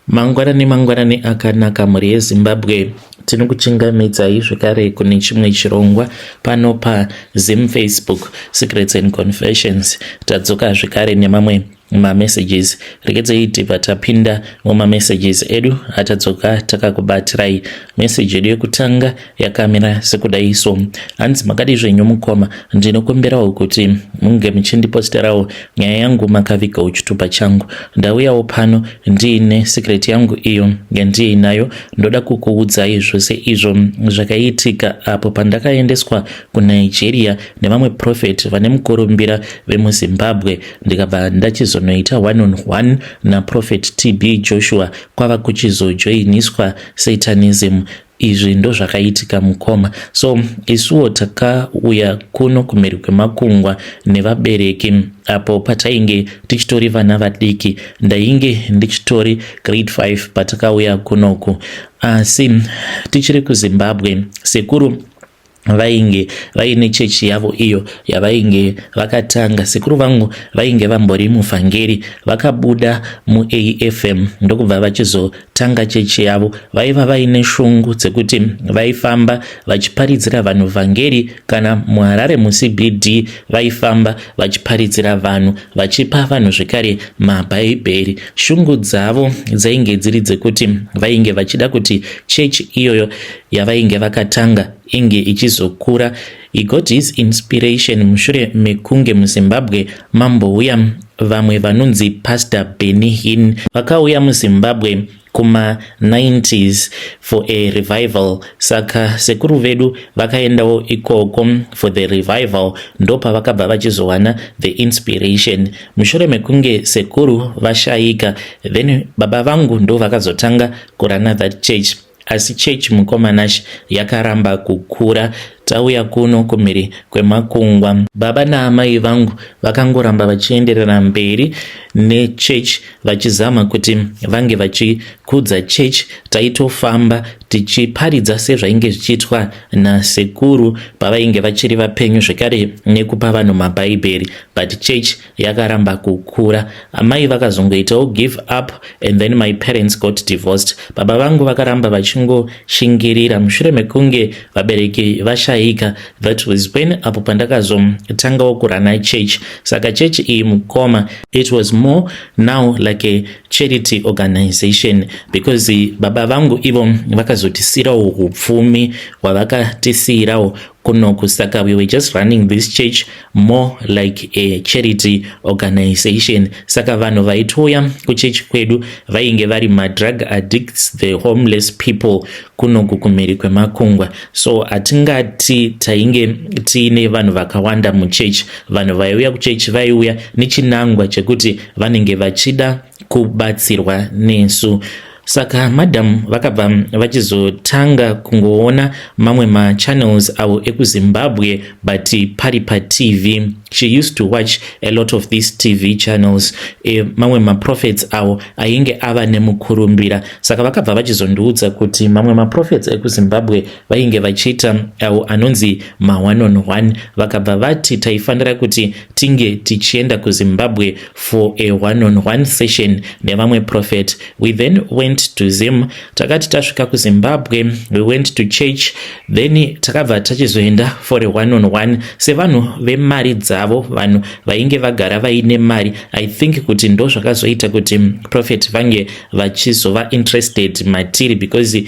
Mangwanani mangwanani akanaka mhuri yeZimbabwe, tinokuchingamidzai zvekare kune chimwe chirongwa pano paZim Facebook Secrets and Confessions. Tadzoka zvekare nemamwe mamessages. Regedzei tibva tapinda mumamessages edu atadzoka takakubatirai. Message yedu yekutanga yakamira sekudai so: hanzi, "Makadi zvenyu mukoma? Ndinokumbirawo kuti munge muchindiposterawo nyaya yangu makavigawo chitupa changu. Ndauyawo pano ndiine secret yangu iyo yandiinayo. Ndoda kukuudzai zvose izvo zvakaitika apo pandakaendeswa kuNigeria nevamwe prophet vane mukurumbira vemuZimbabwe, ndikabva ndachizonoita one on one naProphet TB Joshua, kwava kuchizojoiniswa Satanism. Izvi ndo zvakaitika mukoma. So isuwo takauya kuno kumhiri kwemakungwa nevabereki apo patainge tichitori vana vadiki. Ndainge ndichitori grade 5 patakauya kunoku, asi tichiri kuZimbabwe sekuru vainge vaine chechi yavo iyo yavainge vakatanga. Sekuru vangu vainge vambori muvhangeri, vakabuda muAFM ndokubva vachizotanga chechi yavo. Vaiva vaine shungu dzekuti vaifamba vachiparidzira vanhu vhangeri. Kana muHarare muCBD vaifamba vachiparidzira vanhu, vachipa vanhu zvekare mabhaibheri. Shungu dzavo dzainge dziri dzekuti vainge vachida kuti chechi iyoyo yavainge vakatanga inge ichizokura. He got his inspiration mushure mekunge muZimbabwe mambouya vamwe vanonzi Pastor Benny Hinn. Vakauya muZimbabwe kuma-90s for a revival, saka sekuru vedu vakaendawo ikoko for the revival. Ndopavakabva vachizowana the inspiration. Mushure mekunge sekuru vashayika, then baba vangu ndo vakazotanga kurana that church. Asi church, mukoma Nash, yakaramba kukura. Tauya kuno kumhiri kwemakungwa, baba naamai vangu vakangoramba vachienderera mberi nechurch, vachizama kuti vange vachikudza church. Taitofamba tichiparidza sezvainge zvichiitwa nasekuru pavainge vachiri vapenyu, zvekare nekupa vanhu mabhaibheri, but church yakaramba kukura. Amai vakazongoitawo give up and then my parents got divorced. Baba vangu vakaramba vachingoshingirira. Mushure mekunge vabereki vashayika, that was when apo pandakazotangawo kurana church. Saka church iyi, mukoma, it was more now like a charity organization because baba vangu ivo vakazotisiyirawo upfumi hwavakatisiyirawo kunoku. Saka we were just running this church more like a charity organization. Saka vanhu vaitouya kuchechi kwedu vainge vari madrug addicts, the homeless people kunoku kumhiri kwemakungwa. So hatingati tainge tiine vanhu vakawanda muchechi. Vanhu vaiuya kuchechi vaiuya nechinangwa chekuti vanenge vachida kubatsirwa nesu. Saka madam vakabva vachizotanga kungoona mamwe machannels avo ekuZimbabwe, but pari paTV. She used to watch a lot of these TV channels, mamwe maprophets avo ainge ava nemukurumbira. Saka vakabva vachizondiudza kuti mamwe maprophets ekuZimbabwe vainge vachiita avo anonzi ma1 on 1. Vakabva vati taifanira kuti tinge tichienda kuZimbabwe for a one on one session nevamwe prophet. We then went to Zim. Takati tasvika kuZimbabwe, we went to church, then takabva tachizoenda for a one on one. Sevanhu vemari dzavo, vanhu vainge vagara vaine mari, I think kuti ndo zvakazoita kuti prophet vange vachizova interested matiri, because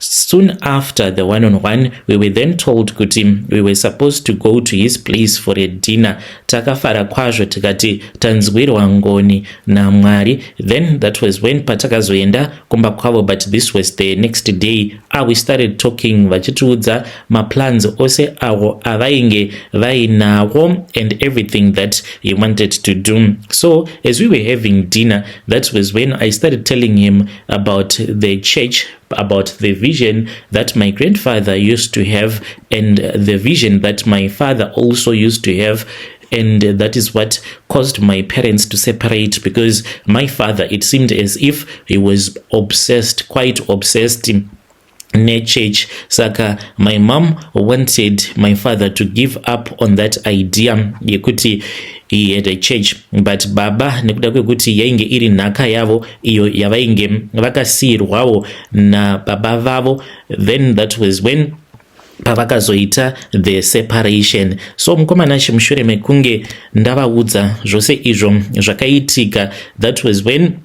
soon after the one on one we were then told kuti we were supposed to go to his place for a dinner. Takafara kwazvo, tikati tanzwirwa ngoni naMwari. Then that was when patakazoenda kumba kwavo, but this was the next day. We started talking, vachitiudza maplans ose avo avainge vainawo and everything that he wanted to do. So as we were having dinner, that was when I started telling him about the church, about the vision that my grandfather used to have and the vision that my father also used to have, and that is what caused my parents to separate, because my father, it seemed as if he was obsessed, quite obsessed nechurch. Saka my mom wanted my father to give up on that idea yekuti He had a church, but baba, nekuda kwekuti yainge iri nhaka yavo iyo yavainge vakasiyirwawo nababa vavo, then that was when pavakazoita the separation. So mukomana, mushure mekunge ndavaudza zvose izvo zvakaitika, that was when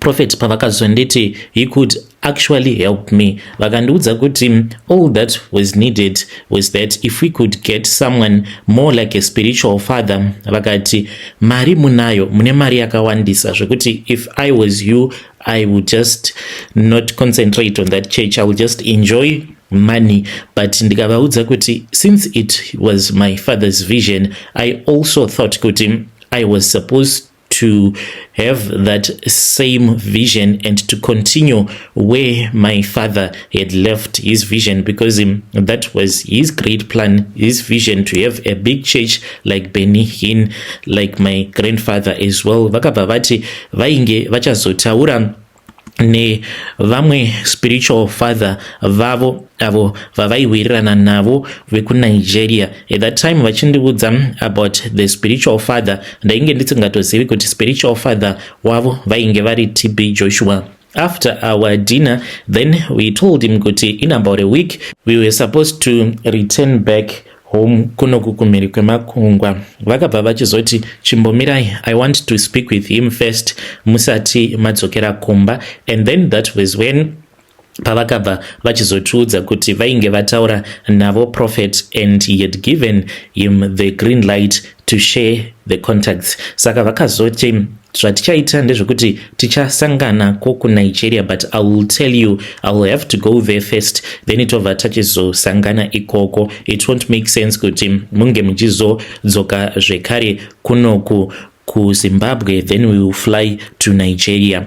prophet pavakazonditi he could actually help me. Vakandiudza kuti all that was needed was that if we could get someone more like a spiritual father. Vakati mari munayo, mune mari yakawandisa zvekuti if I was you, I would just not concentrate on that church. I will just enjoy money. But ndikavaudza kuti since it was my father's vision, I also thought kuti I was supposed to have that same vision and to continue where my father had left his vision, because that was his great plan, his vision, to have a big church like Benny Hinn, like my grandfather as well. Vakabva vati vainge vachazotaura nevamwe spiritual father vavo avo vavaiwirirana navo vekuNigeria. At that time vachindiudza about the spiritual father, ndainge ndisingatozivi kuti spiritual father wavo vainge vari TB Joshua. After our dinner, then we told him kuti in about a week we were supposed to return back home kunoku kumhiri kwemakungwa. Vakabva vachizoti, "Chimbomirai, I want to speak with him first musati madzokera kumba." And then that was when pavakabva vachizotiudza kuti vainge vataura navo prophet and he had given him the green light to share the contacts. Saka vakazoti zvatichaita ndezvekuti tichasangana ko kuNigeria, but I will tell you, I will have to go there first, then tobva tachizosangana ikoko. It won't make sense kuti munge muchizodzoka zvekare kunoku kuZimbabwe, then we will fly to Nigeria.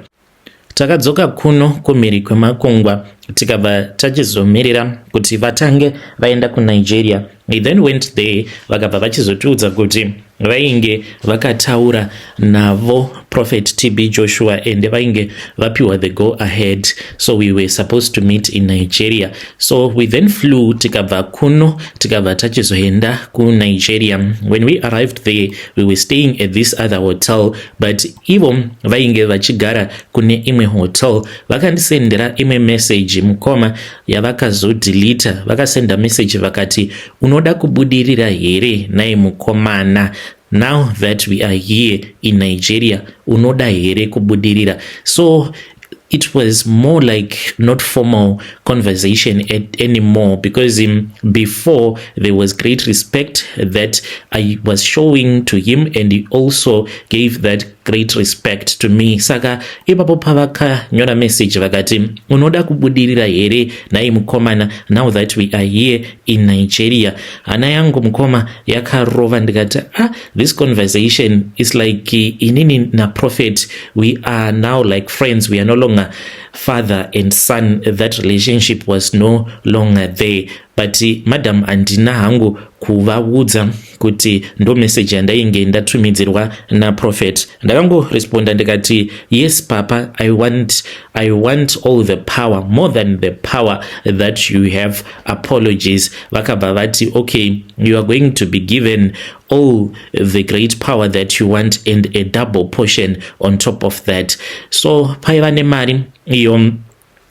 Takadzoka kuno kumhiri kwemakungwa, tikabva tachizomirira kuti vatange vaenda kuNigeria. We then went there, vakabva vachizotiudza kuti vainge vakataura navo Prophet TB Joshua and vainge vapiwa the go ahead, so we were supposed to meet in Nigeria. So we then flew, tikabva kuno, tikabva tachizoenda kuNigeria. When we arrived there, we were staying at this other hotel, but ivo vainge vachigara kune imwe hotel. Vakandisendera imwe message, mukoma, yavakazodeleta. Vakasenda message vakati, "Unoda kubudirira here nai mukomana? Now that we are here in Nigeria, unoda here kubudirira?" So it was more like not formal conversation anymore, because before there was great respect that I was showing to him and he also gave that great respect to me. Saka ipapo pavakanyora message vakati, "Unoda kubudirira here nhai mukomana, now that we are here in Nigeria?" Hana yangu, mukoma, yakarova. Ndikati, "Ah, this conversation is like inini naprophet, we are now like friends. We are no longer father and son." That relationship was no longer there. But madam, handina hangu kuvaudza kuti ndo message yandainge ndatumidzirwa naprophet. Ndakangoresponda ndikati, "Yes, papa, I want all the power, more than the power that you have. Apologies." Vakabva vati, "Okay, you are going to be given all the great power that you want and a double portion on top of that." So paiva nemari iyo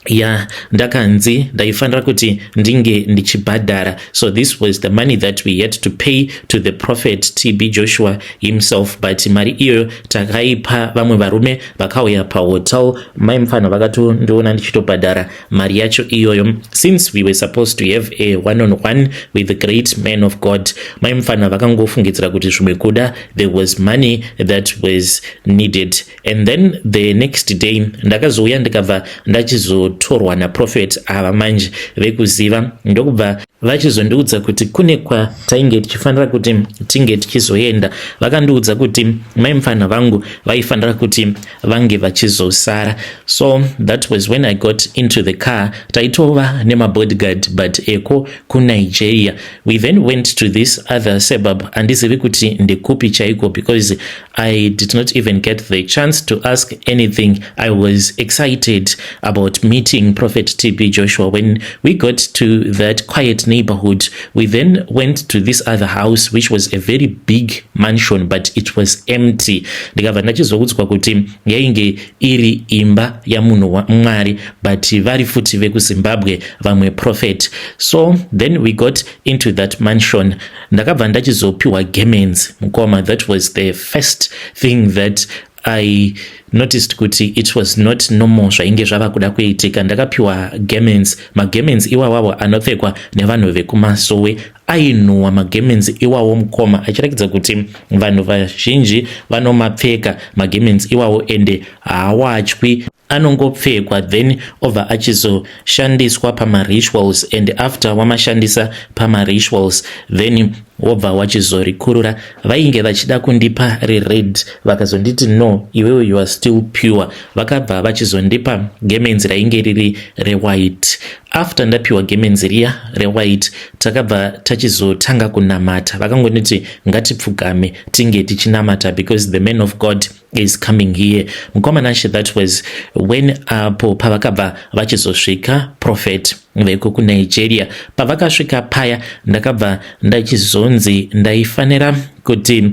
ya ndakanzi ndaifanira kuti ndinge ndichibhadhara. So this was the money that we had to pay to the Prophet TB Joshua himself, but mari iyoyo takaipa vamwe varume vakauya pahotel. Mai mufana vakatondiona ndichitobhadhara mari yacho iyoyo. Since we were supposed to have a one on one with the great man of God, mai mufana vakangofungidzira kuti zvimwe kuda there was money that was needed. And then the next day ndakazouya, ndikabva ndachizotorwa naprophet ava manje vekuziva, ndokubva vachizondiudza kuti kune kwatainge tichifanira kuti tinge tichizoenda. Vakandiudza kuti mai mufana vangu vaifanira kuti vange vachizosara. So that was when I got into the car. Taitova nemabodyguard, but eko kuNigeria. We then went to this other suburb. Handizivi kuti ndekupi chaiko because I did not even get the chance to ask anything. I was excited about meeting Prophet TB Joshua. When we got to that quiet neighborhood, we then went to this other house, which was a very big mansion, but it was empty. Ndikabva ndachizoudzwa kuti yainge iri imba yamunhu waMwari, but vari futi vekuZimbabwe, vamwe prophet. So then we got into that mansion. Ndakabva ndachizopiwa garments, mukoma. That was the first thing that I noticed kuti it was not normal zvainge zvava kuda kuitika. Ndakapiwa garments, magarments iwawawo anopfekwa nevanhu vekumasowe. Ainhuhwa magarments iwawo, mukoma, achiratidza kuti vanhu vazhinji vanomapfeka magarments iwawo, ende haawachwi, anongopfekwa, then obva achizoshandiswa pamarituals, and after wamashandisa pamarituals, then wobva wachizorikurura. Vainge vachida kundipa rered, vakazonditi, "No, iwewe you are still pure." Vakabva vachizondipa gemenzi rainge riri rewhite. After ndapiwa gemenzi riya rewhite, takabva tachizotanga kunamata. Vakangonditi ngatipfugame tinge tichinamata because the man of God is coming here. Mukoma Nashe, that was when apo pavakabva vachizosvika prophet veko kuNigeria. Pavakasvika paya, ndakabva ndachizonzi ndaifanira kuti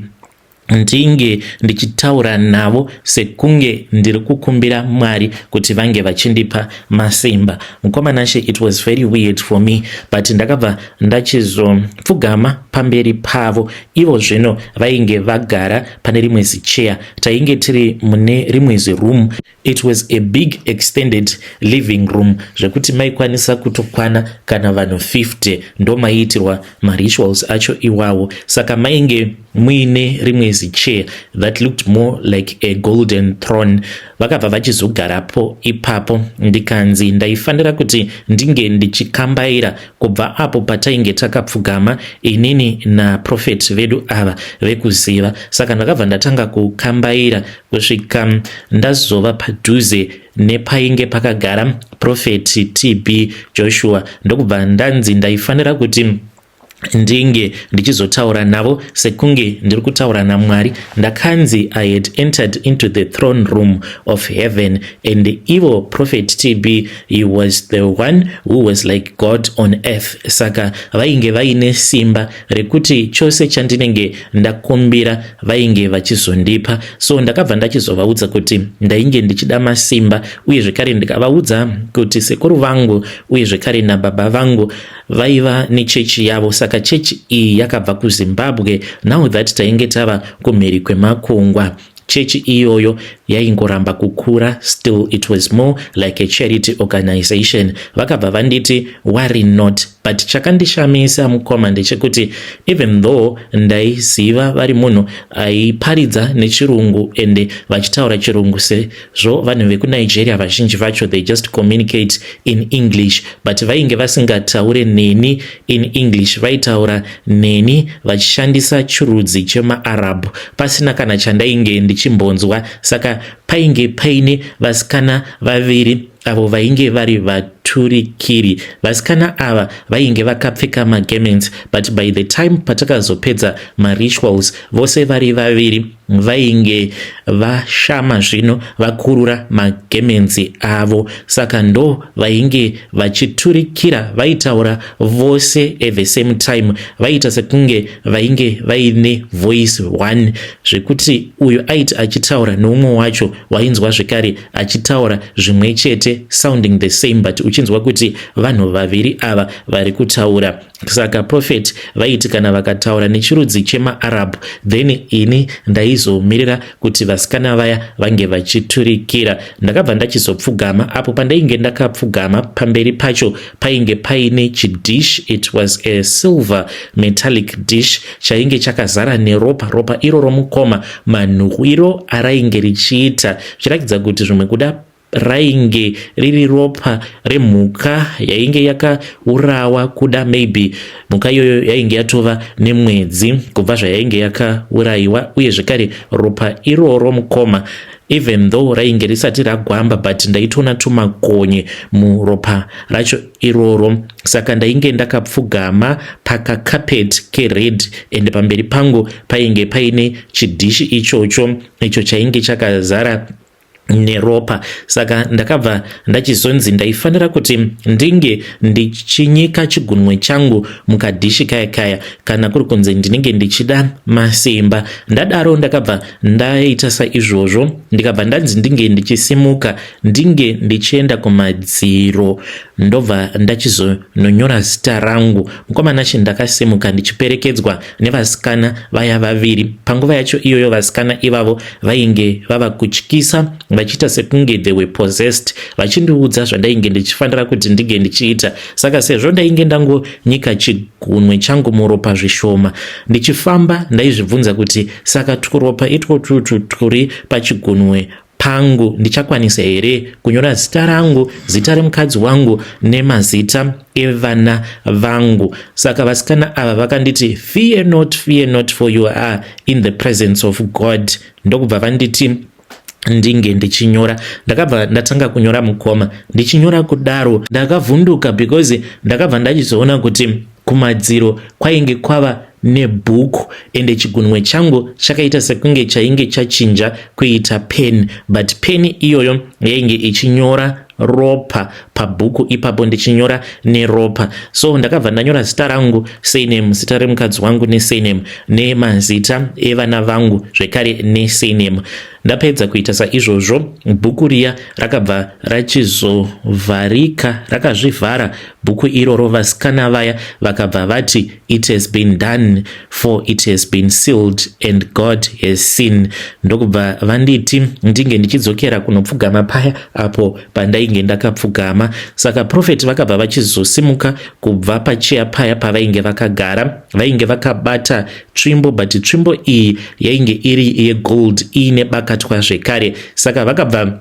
ndinge ndichitaura navo sekunge ndiri kukumbira Mwari kuti vange vachindipa masimba. Mukoma Nashe, it was very weird for me, but ndakabva ndachizopfugama pamberi pavo. Ivo zvino vainge vagara pane rimwe zicheya. Tainge tiri mune rimwe ziroom. It was a big extended living room, zvekuti maikwanisa kutokwana kana vanhu 50. Ndo maiitirwa marituals acho iwawo. Saka mainge muine rimwe zichair that looked more like a golden throne. Vakabva vachizogarapo ipapo, ndikanzi ndaifanira kuti ndinge ndichikambaira kubva apo patainge takapfugama, inini naprophet vedu ava vekuziva. Saka ndakabva ndatanga kukambaira kusvika ndazova padhuze nepainge pakagara Prophet TB Joshua, ndokubva ndanzi ndaifanira kuti ndinge ndichizotaura navo sekunge ndiri kutaura naMwari. Ndakanzi I had entered into the throne room of heaven, and ivo Prophet TB, he was the one who was like God on earth. Saka vainge vaine simba rekuti chose chandinenge ndakumbira vainge vachizondipa. So ndakabva ndachizovaudza kuti ndainge ndichida masimba, uye zvekare ndikavaudza kuti sekuru vangu uye zvekare nababa vangu vaiva nechechi yavo. Saka chechi iyi yakabva kuZimbabwe. Now that tainge tava kumhiri kwemakungwa, chechi iyoyo yaingoramba kukura. Still it was more like a charity organization. Vakabva vanditi, "Worry not." But chakandishamisa, mukoma, ndechekuti even though ndaiziva vari munhu aiparidza nechirungu, ende vachitaura chirungu, sezvo vanhu vekuNigeria vazhinji vacho they just communicate in English, but vainge vasingataure neni in English. Vaitaura neni vachishandisa chirudzi chemaArab, pasina kana chandainge ndichimbonzwa. Saka painge paine vasikana vaviri avo vainge vari vaturikiri. Vasikana ava vainge vakapfeka magarments, but by the time patakazopedza marituals, vose vari vaviri vainge vashama zvino vakurura magarments avo. Saka ndo vainge vachiturikira, vaitaura vose at the same time. Vaita sekunge vainge vaine voice one, zvekuti uyu aiti achitaura neumwe wacho, wainzwa zvekare achitaura zvimwe chete, sounding the same, but uchinzwa kuti vanhu vaviri ava vari kutaura. Saka prophet vaiti kana vakataura nechirudzi chemaArab, then ini ndaizomirira kuti vasikana vaya vange vachiturikira. Ndakabva ndachizopfugama. Apo pandainge ndakapfugama, pamberi pacho painge paine chidish. It was a silver metallic dish chainge chakazara neropa. Ropa iroro, mukoma, manhuhwiro arainge richiita, zvichiratidza kuti zvimwe kuda rainge riri ropa remhuka yainge yakaurawa. Kuda maybe mhuka iyoyo yainge yatova nemwedzi kubva zvayainge yakaurayiwa. Uye zvekare ropa iroro, mukoma, Even though rainge risati ragwamba, but ndaitoona tumakonye muropa racho iroro. Saka ndainge ndakapfugama pakacarpet kered and pamberi pangu painge paine chidhishi ichocho, icho chainge chakazara neropa. Saka ndakabva ndachizonzi ndaifanira kuti ndinge ndichinyika chigunwe changu mukadhishi kaya kaya kana kuri kunzi ndinenge ndichida masimba. Ndadaro, ndakabva ndaita saizvozvo, ndikabva ndanzi ndinge ndichisimuka, ndinge ndichienda kumadziro, ndobva ndachizononyora zita rangu. Mukomana chi, ndakasimuka ndichiperekedzwa nevasikana vaya vaviri. Panguva yacho iyoyo, vasikana ivavo vainge vava kutyisa, vachiita sekunge they were possessed, vachindiudza zvandainge ndichifanira kuti ndinge ndichiita. Saka sezvo ndainge ndangonyika chigunwe changu muropa zvishoma, ndichifamba ndaizvibvunza kuti, saka turopa itwotutu turi pachigunwe pangu, ndichakwanisa here kunyora zita rangu, zita remukadzi wangu nemazita evana vangu? Saka vasikana ava vakanditi, "Fear not, fear not, for you are in the presence of God." Ndokubva vanditi ndinge ndichinyora. Ndakabva ndatanga kunyora, mukoma. Ndichinyora kudaro, ndakavhunduka because ndakabva ndachizoona kuti kumadziro kwainge kwava nebhuku, ende chigunwe changu chakaita sekunge chainge chachinja kuita pen, but pen iyoyo yainge ichinyora ropa pabhuku ipapo, ndichinyora neropa. So ndakabva ndanyora zita rangu, surname, zita remukadzi wangu nesurname, nemazita evana vangu zvekare nesurname. Ndapedza kuita saizvozvo, bhuku riya rakabva rachizovharika, rakazvivhara bhuku iroro. Vasikana vaya vakabva vati, "It has been done, for it has been sealed and God has seen." Ndokubva vanditi ndinge ndichidzokera kunopfugama paya apo pandainge ndakapfugama. Saka prophet vakabva vachizosimuka kubva pacheya paya pavainge vakagara. Vainge vakabata tsvimbo, but tsvimbo iyi yainge iri yegold, iine bakatwa zvekare. Saka vakabva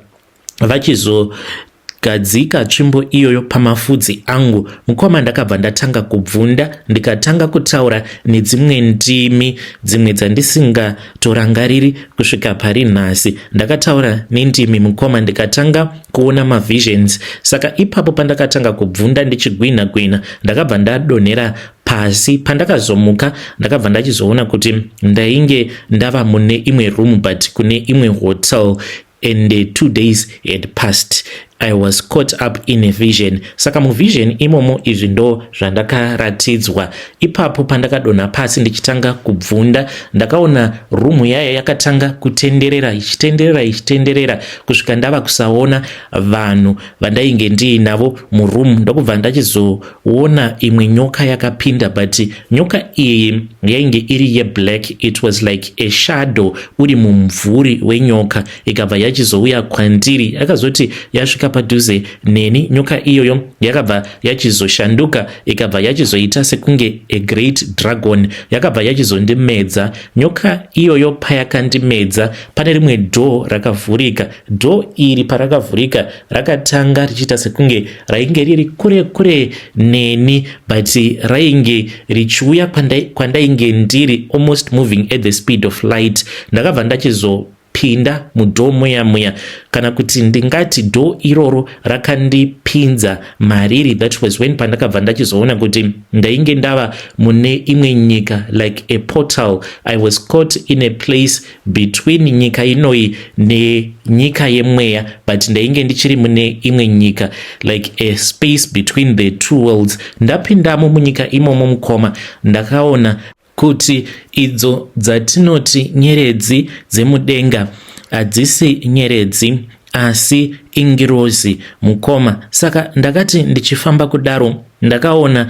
vachizogadzika tsvimbo iyoyo pamafudzi angu. Mukoma, ndakabva ndatanga kubvunda, ndikatanga kutaura nedzimwe ndimi, dzimwe dzandisingatorangariri kusvika pari nhasi. Ndakataura nendimi, mukoma, ndikatanga kuona mavisions. Saka ipapo pandakatanga kubvunda ndichigwina gwina, ndakabva ndadonhera pasi. Pandakazomuka, ndakabva ndachizoona kuti ndainge ndava mune imwe room, but kune imwe hotel, and 2 days had passed. I was caught up in a vision. Saka muvision imomo, izvi ndo zvandakaratidzwa. Ipapo pandakadonha pasi ndichitanga kubvunda, ndakaona rumu yaya yakatanga kutenderera, ichitenderera, ichitenderera, kusvika ndava kusaona vanhu vandainge ndiinavo murumu. Ndokubva ndachizoona imwe nyoka yakapinda, but nyoka iyi yainge iri yeblack. It was like a shadow, uri mumvuri wenyoka. Ikabva yachizouya kwandiri. Yakazoti yasvika padhuze neni, nyoka iyoyo yakabva yachizoshanduka, ikabva yachizoita sekunge a great dragon. Yakabva yachizondimedza. Nyoka iyoyo payakandimedza, pane rimwe door rakavhurika. Door iri parakavhurika, rakatanga richiita sekunge rainge riri kure kure neni, but rainge richiuya kwandainge ndiri, almost moving at the speed of light. Ndakabva ndachizopinda mudoor muya muya, kana kuti ndingati door iroro rakandipinza mariri. That was when pandakabva ndachizoona kuti ndainge ndava mune imwe nyika, like a portal. I was caught in a place between nyika inoi nenyika yemweya, but ndainge ndichiri mune imwe nyika, like a space between the two worlds. Ndapindamo munyika imomo, mukoma, ndakaona kuti idzo dzatinoti nyeredzi dzemudenga hadzisi nyeredzi, asi ingirozi, mukoma. Saka ndakati ndichifamba kudaro, ndakaona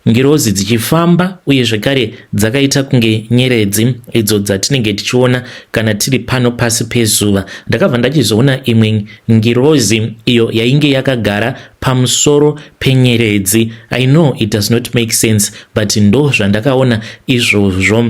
ngirozi dzichifamba, uye zvekare dzakaita kunge nyeredzi idzo dzatinenge tichiona kana tiri pano pasi pezuva. Ndakabva ndachizoona imwe ngirozi iyo yainge yakagara pamusoro penyeredzi. I know it does not make sense, but ndo zvandakaona izvozvo.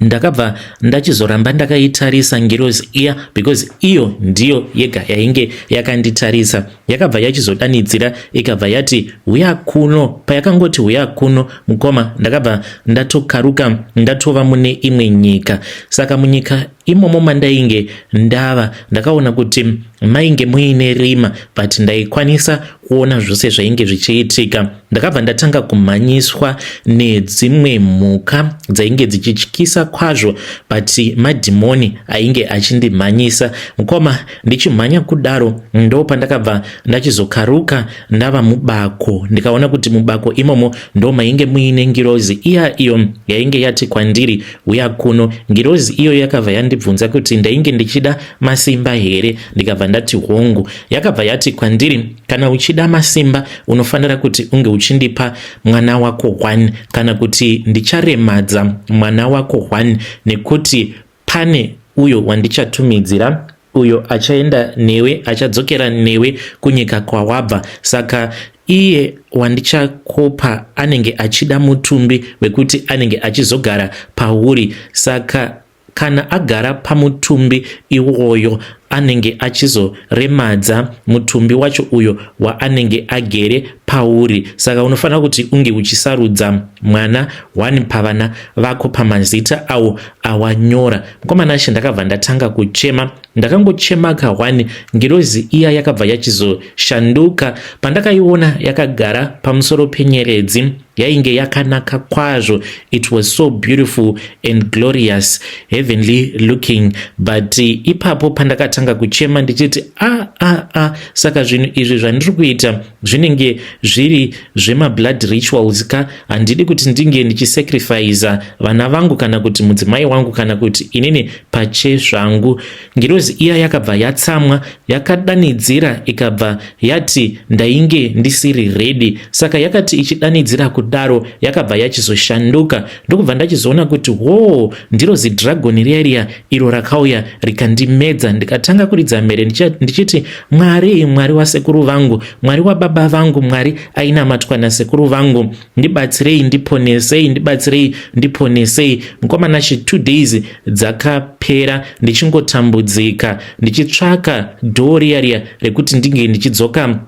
Ndakabva ndachizoramba ndakaitarisa ngirozi iya because iyo ndiyo yega yainge yakanditarisa. Yakabva yachizodanidzira ikabva yati, "Huya kuno." Payakangoti, "Huya kuno," mukoma, ndakabva ndatokaruka ndatova mune imwe nyika. Saka munyika imomo mandainge ndava, ndakaona kuti mainge muine rima, but ndaikwanisa kuona zvose zvainge zvichiitika. Ndakabva ndatanga kumhanyiswa nedzimwe mhuka dzainge dzichityisa kwazvo, but madhimoni ainge achindimhanyisa. Mukoma, ndichimhanya kudaro, ndo pandakabva ndachizokaruka ndava mubako. Ndikaona kuti mubako imomo ndo mainge muine ngirozi iya iyo yainge yati kwandiri, "Uya kuno." Ngirozi iyoyo yakabva yandibvunza kuti ndainge ndichida masimba here. Ndikabva ndati, "Hongu." Yakabva yati kwandiri, "Kana uchida masimba, unofanira kuti unge uchindipa mwana wako one, kana kuti ndicharemadza mwana wako one, nekuti pane uyo wandichatumidzira, uyo achaenda newe, achadzokera newe kunyika kwawabva. Saka iye wandichakopa anenge achida mutumbi wekuti anenge achizogara pauri. Saka kana agara pamutumbi iwoyo, anenge achizoremadza mutumbi wacho uyo waanenge agere pauri. Saka unofanira kuti unge uchisarudza mwana one pavana vako, pamazita awo awanyora." Mukoma Nashe, ndakabva ndatanga kuchema. Ndakangochema ka1. Ngirozi iya yakabva yachizoshanduka. Pandakaiona yakagara pamusoro penyeredzi, yainge yakanaka kwazvo. It was so beautiful and glorious, heavenly looking. But ipapo pandakatanga kuchema ndichiti, "A ah, a ah, a ah, saka zvinhu izvi zvandiri kuita zvinenge zviri zvemablood rituals ka? Handidi kuti ndinge ndichisacrifica vana vangu, kana kuti mudzimai wangu, kana kuti inini pachezvangu." Ngirozi iya yakabva yatsamwa, yakadanidzira, ikabva yati ndainge ndisiri ready. Saka yakati ichidanidzira kudaro, yakabva yachizoshanduka. Ndokubva ndachizoona kuti, ho, ndiro zidragoni riya riya iro rakauya rikandimedza. Ndikatanga kuridza mhere ndichiti, "Mwari, Mwari wasekuru vangu, Mwari wababa vangu, Mwari ainamatwa nasekuru vangu, ndibatsirei, ndiponesei, ndibatsirei, ndiponesei." Mukoma Nashe, 2 days dzakapera ndichingotambudzika, ndichitsvaka dhoo riya riya rekuti ndinge ndichidzoka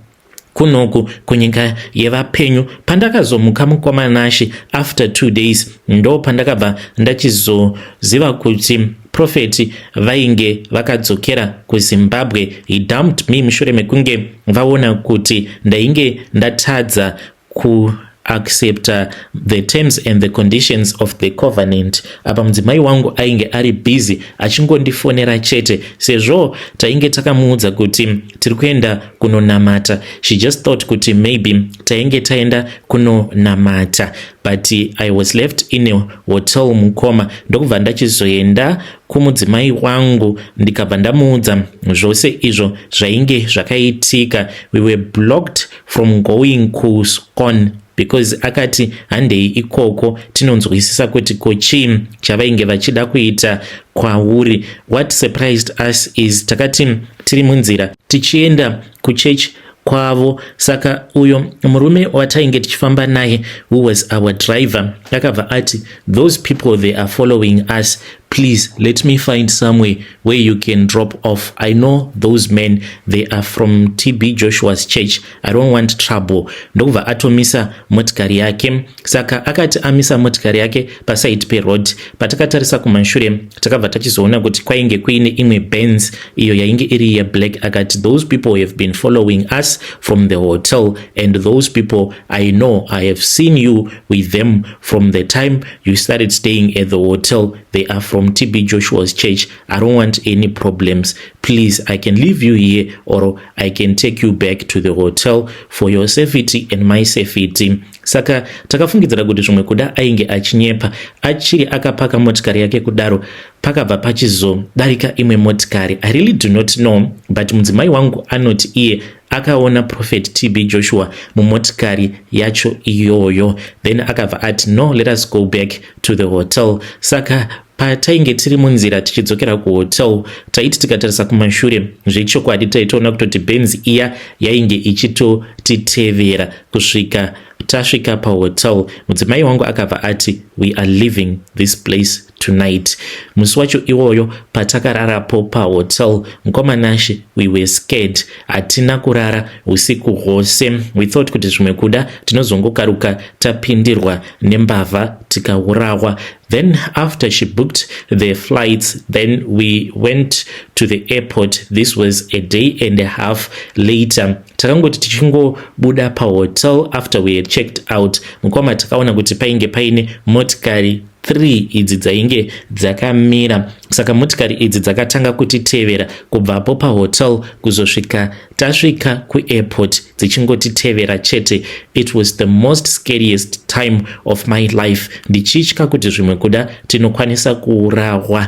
kunoku kunyika yevapenyu. Pandakazomuka, mukoma Nashe, after 2 days, ndo pandakabva ndachizoziva kuti prophet vainge vakadzokera kuZimbabwe. He dumped me mushure mekunge vaona kuti ndainge ndatadza kuaccepta the terms and the conditions of the covenant. Apa mudzimai wangu ainge ari busy achingondifonera chete, sezvo tainge takamuudza kuti tiri kuenda kunonamata. She just thought kuti maybe tainge taenda kunonamata, but I was left in a hotel, mukoma. Ndokubva ndachizoenda kumudzimai wangu, ndikabva ndamuudza zvose izvo zvainge zvakaitika. We were blocked from going kuSCOAN because akati handei ikoko tinonzwisisa kuti kochii chavainge vachida kuita kwauri. What surprised us is takati tiri munzira tichienda kuchechi kwavo, saka uyo murume watainge tichifamba naye, who was our driver, akabva ati, "Those people, they are following us. Please let me find somewhere where you can drop off. I know those men, they are from TB Joshua's church. I don't want trouble." Ndokubva atomisa motikari yake. Saka akati amisa motikari yake paside peroad, patakatarisa kumashure, takabva tachizoona kuti kwainge kuine imwe Benz iyo yainge iri yeblack. Akati, "Those people have been following us from the hotel, and those people I know. I have seen you with them from the time you started staying at the hotel. They are from TB Joshua's church. I don't want any problems. Please, I can leave you here or I can take you back to the hotel for your safety and my safety." Saka takafungidzira kuti zvimwe kuda ainge achinyepa. Achiri akapaka motikari yake kudaro, pakabva pachizodarika imwe motikari. I really do not know, but mudzimai wangu anoti iye akaona Prophet TB Joshua mumotikari yacho iyoyo. Then akabva ati, "No, let us go back to the hotel." Saka patainge tiri munzira tichidzokera kuhotel, taiti tikatarisa kumashure, zvechokwadi taitoona kutoti Benz iya yainge ichitotitevera kusvika. Tasvika pahotel, mudzimai wangu akabva ati, "We are leaving this place tonight." Musi wacho iwoyo patakararapo pahotel, mukoma Nashe, we were scared. Hatina kurara usiku hwose. We thought kuti zvimwe kuda tinozongokaruka tapindirwa nembavha tikaurawa. Then after she booked the flights, then we went to the airport. This was a day and a half later. Takangoti tichingobuda pahotel after we had checked out, mukoma, takaona kuti painge paine motikari 3 idzi dzainge dzakamira. Saka motikari idzi dzakatanga kutitevera kubvapo pahotel kuzosvika tasvika kuairport, dzichingotitevera chete. It was the most scariest time of my life, ndichitya kuti zvimwe kuda tinokwanisa kuurawa.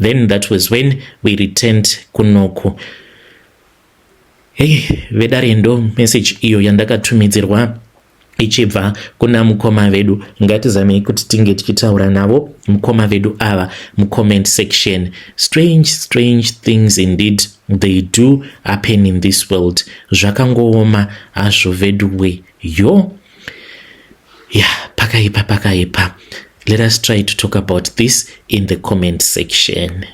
Then that was when we returned kunoku. Hei, vedare, ndo message iyo yandakatumidzirwa ichibva kuna mukoma vedu. Ngatizamei kuti tinge tichitaura navo mukoma vedu ava mucomment section. Strange, strange things indeed, they do happen in this world. Zvakangooma hazvo veduwe. Yo ya, yeah, pakaipa, pakaipa. Let us try to talk about this in the comment section.